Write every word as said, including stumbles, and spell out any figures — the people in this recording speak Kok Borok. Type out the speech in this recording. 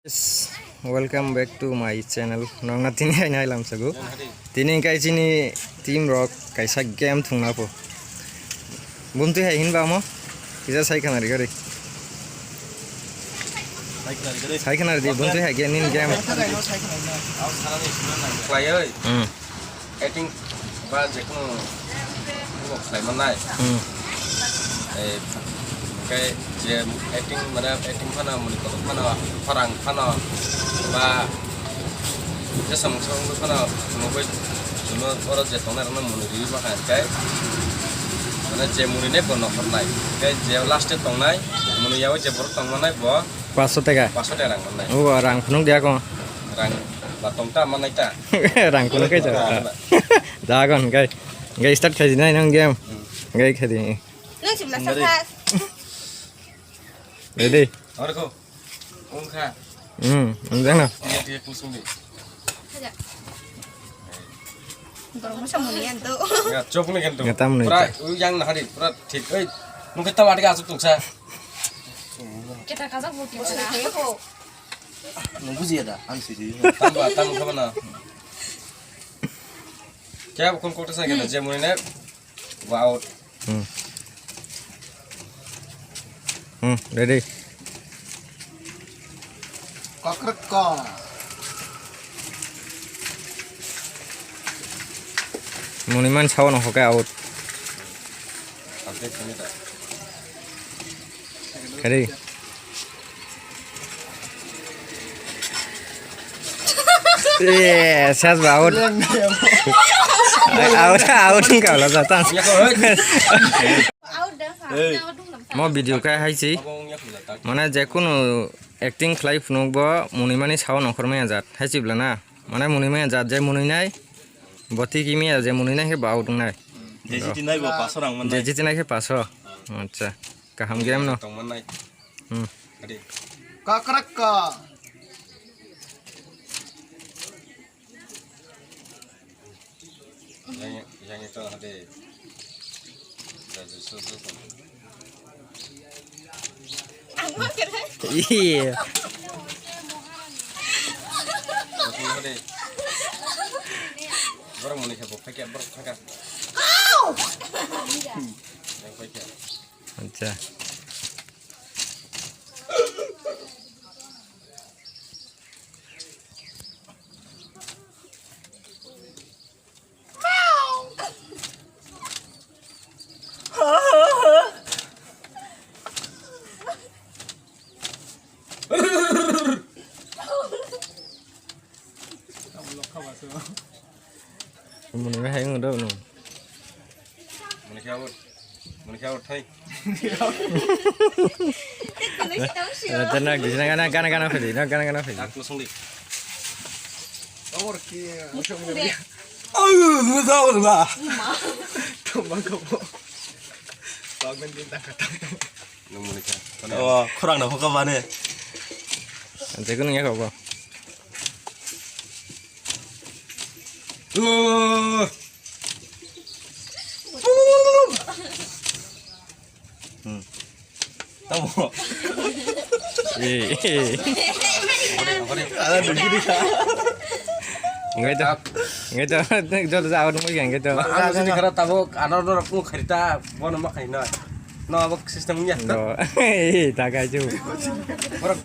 Yes, welcome back to my channel. Nokna tini hai nai lam sago. Tini kai chini team rok kaisa game thungna po. Buntui hai hin ba mo? Kisa sai khana ri gari. Sai khana ri di, buntui hai game, nin game. Khlai oi. Hmm. Acting ba jekunu khlai mannai. Hmm. Eh, hingke je acting, mane acting phano, muni kotor phano, khorang phano, ba je samung samung phano, nugui, juno oro je tongnai rokno muni riwi mankha hingke, mane je muni nai bo nokhornai, hingke je last e tongnai, muni yaui je borok tongmanai bo paso teka. Paso teka rang mannai. O rang phunuk dia ko. Rang ba tongta mannai ta. Rang phunuk kai ta. Jagon kai. Kai start khai nai nang game. Hmm. Kai khai di. Nang sibla sa. Ready? Ore ko. Ongkha. Hmm, ongkha na. Dia dia kusung di. Gorok masa muni anto. Ya, chok ni kan tu. Ngatam ni. Pura yang nahari, pura thik. Oi, nung kita wadi asuk tuksa. Kita kajak bukti. Nung buji ada, ang sih. Tambah, tambah apa na? Kaya bukan kota saya kena jam ini. Wow. Hmm. Hmm, ready. Kokrek ko. Muni man sawo no hokai out. Ready. Eh, sas ba out. Out, out wngkha wala jata. Mo video kai hai si. Mane jekunu acting khlai phunuk bo muni mani sao nongkhor maya jat. Hai si bla na. Mane muni maya jat je muni nai. Bo tiki maya je muni nai khe bo out wngnai. Je jiti nai bo paso rang man nai. Je jiti nai khe paso. Acha. Kaham game no. Tong man nai. Hmm. Adi. Kakrak ka. Yang, yang itu ada. Ada susu. Iya. Susu ada. Borok muni khe bo phai khe, borok phai khe. Yang phai khe. Acha. Muni hai wng do no. Muni khe out. Muni khe out thai. Tena gana gana gana phedi, na gana gana phedi. Dak kusung di. Amor ki. Oh, muzawar ba. Tumang ko. Pagmen din tak kata. Nung muni khe. Oh, khurang na hoka bane. Jekunu ya ko. Hmm. Tamo. Eh, eh. Ada dulu dia. Ngai to, ngai to, ngai to, jauh nunggu yang ngai to. Ano sini kara tabo, ano no rakmu kharita, bono ma khaina. No, abak system nya. No, eh, tak aja.